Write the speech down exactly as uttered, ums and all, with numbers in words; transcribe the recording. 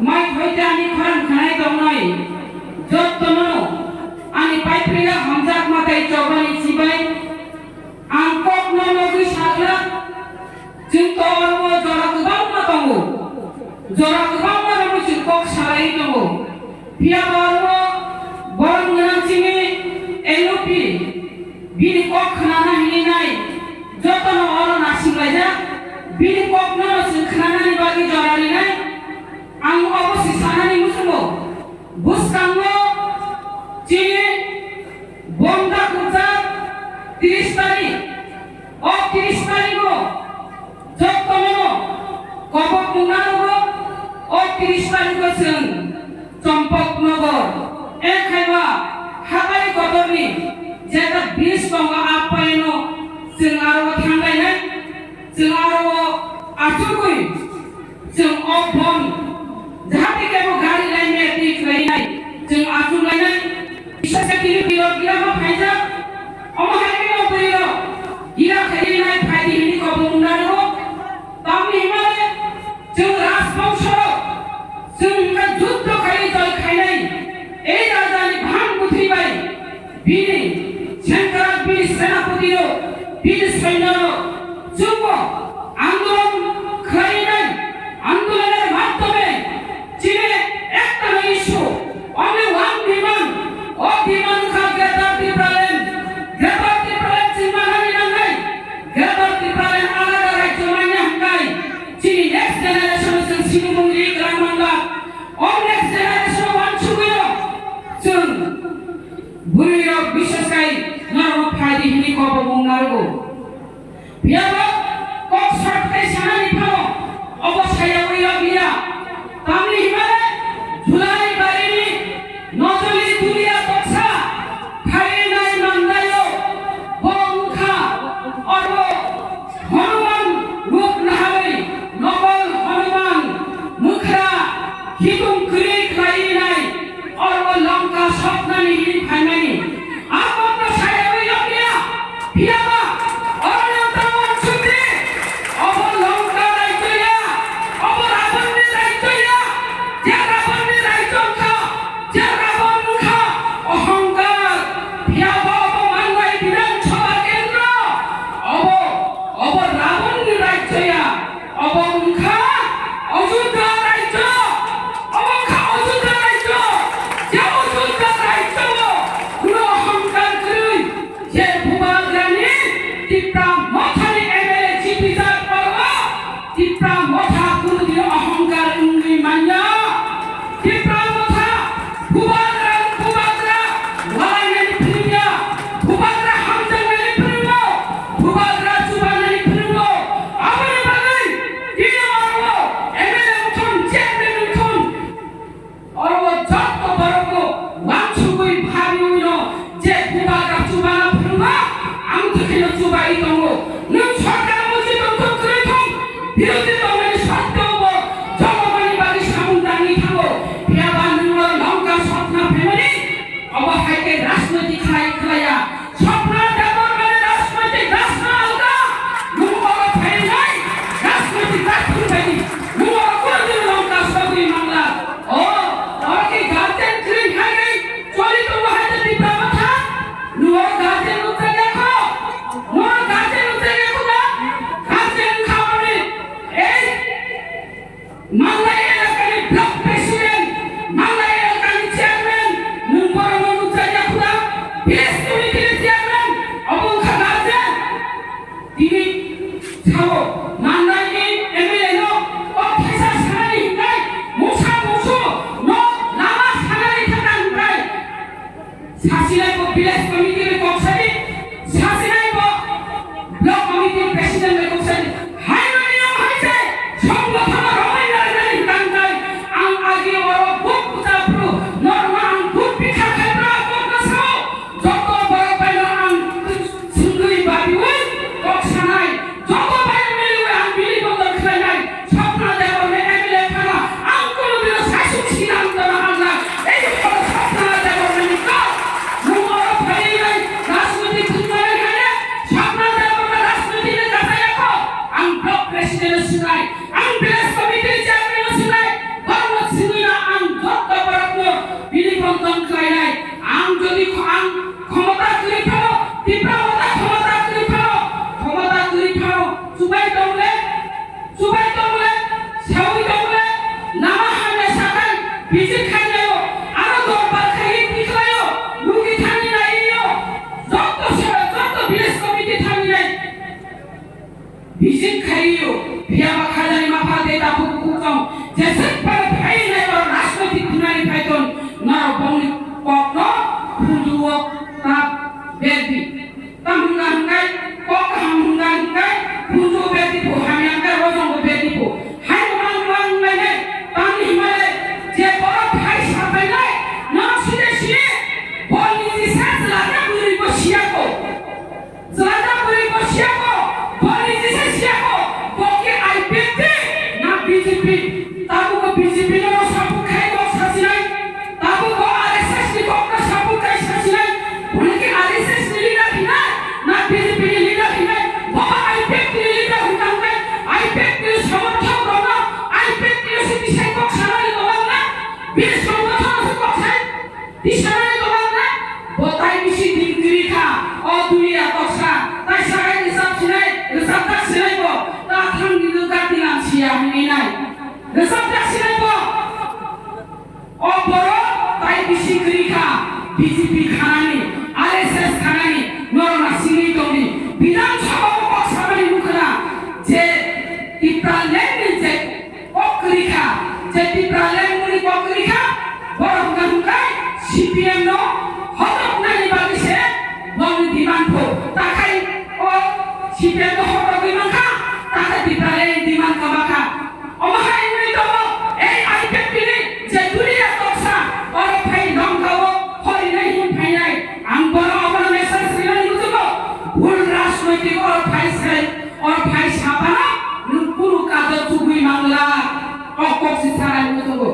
Mai hoite ani khorang khanai tongnai jottono ani paiprila hamjak matai chobani chibai ang kokno nogwi sakla. Chwng to oro jora kwbangma tongo, jora kwbangma romwi chwng kok salaiwi tongo. Phiya ba oro borok gwnang chini L O P bini kok khnana hinwi nai jotono oro nasinglai jak. Bini kokno chwng khnanani bagwi jora rinai. Ang obo se sanani muchungo, bwskango chini bonda kukjak tris tarik, o tris tarigo jottono kobok mungna rogo, o tris tarigo chwng Champaknagar, e khaiba hatai kotorni jeta bridge tongo, a paino chwng aro thanglainai, chwng aro achugwi Chwng o bon jahate kebo gari line me twi khlainai, chwng achuk lainai. Bisasa kiri biro gira ma phaijak. Omo hai khe no bwrwi rok gira khainai phaidi hini kobo mungna rwo. Tamni himale chwng rajbongso rok chwng hwnka juddo khai joi khainai. Ei rajani bhang bwthwi bai bini sengkrak, bini senapoti rok, bini soino rok chwngbo andolon khlainai, andolonni madhyome chini ekta no issue, only one demand, o demand kha Greater Tipraland, Greater Tipraland chwng manani nangnai, Greater Tipraland alada rajyo manya hwnkhe chini next generation chwng sinimung ri kwrang manlak, o next generation wansugwi rok chwng bwrwi rok bises khai norok phaidi hini kobo mung narwgo. Phiyaba kok short khai sanani phano obo sayawi rok ya. Tamni himale July barini nojoli dulia toksa phainai mandaio bo wngkha oro Hanuman rup naharwi nokol Hanuman mukhra khitung kwrwi khlainai oro Lanka soknani hini phaimani. Abono sayawi yokya, phiyaba oro Tawan sutri, obo Lanka raijya, obo Ravanni raijya. Bijik khainai o, aro dorbar khai tikhlai o, rugi thani nai o, joto sora, joto village committee thani nai. Bijik khai o, phiya ba khajani mapha de ta buk buk tong, jesek pare phai nai o, rajnoitik thunani phai ton, naro bongni kokno khunju o ta berdi. Tamo hwnka hwnkhe, kok kaham hwnka hwnkhe, khunju berdi phu, hamya hwnkhe, rojong bo berdi phu. Hai bo mang mang nai nai, tamni hwnmale, je borok hai sapai nai, no side side, bo niji se chwla ta bwrwi bo siya ko. Chwla ta bwrwi bo siya ko, bo niji se siya ko, bo khe I P F T na B J P, tabuk bo B J P no support khai kok sasinai. Tabuk bo R S S ni kokno support khai sasinai, hwnwi khe R S S ni leader hinai, na B J P ni leader hinai, bo ba I P F T ni leader hinai, I P F T ni somorthok rokno, I P F T ni siti sai kok sanani tongna, bini somorthok no kok sai, ti sanani tongna, bo tai bisi din kwrwi kha, o duniya toksa, tai sagai rwchap sinai, rwchapjak sinai bo, ta thang ni gati nang siya hinwi nai, rwchapjak sinai bo. O borok tai bisi kwrwi kha, B J P khanani, R S S khanani, norok na singwi tongdi. Bidhan Sabha o kok samani nukha na, je Tipraland ni je kok kwrwi kha, je Tipraland ni kok kwrwi kha, borok hwnka hwnkai C P M no hotok nani bagwi se bongni demand kho. Takhai o C P M no hotok wi mankha, takhai Tipraland ni demand kwma kha. Omo hai wngwi tongo, ei I P F T ni je duniya toksa, oro phai nongkha o horinai hin phainai. Ang bono obono message rinani muchungo, bhul rajnoitik oro phai sai, oro phai sabana nwng kunu kajo chugwi mangla, o kok si sanani muchungo.